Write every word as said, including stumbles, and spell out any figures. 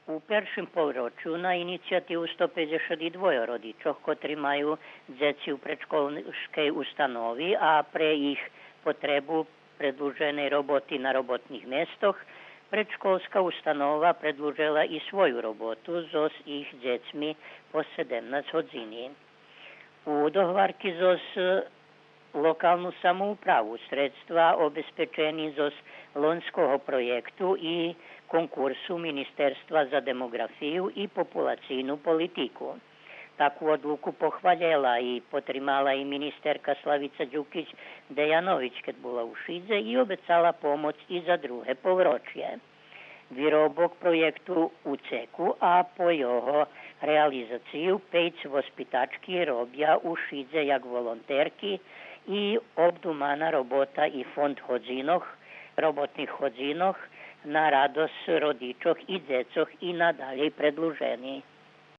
У першим поврочу на инициятиву сто пейдзешат и двойо родичох котри маю дзеци у предшколскей установи, а пре их потребу предлуженей роботи на роботних местох, предшколска установа предлужела и свою роботу зоз их дзецми по седемнац годзини. У догварки зоз локалну самоуправу средства обезпечени зоз лонского проєкту и конкурсу Министерства за демоґрафию и популацийну политику. Таку одлуку похвалєла и потримала и министерка Славица Дюкич Деянович кед була у Шидзе и обецала помоц и за друге поврочє. Виробок проєкту у цеку, а по його реализацию пейц воспитачки робя у Шидзе як волонтерки и обдумана робота и фонд годзинох, роботних годзинох на радосц родичох и дзецох и надалєй предлужени.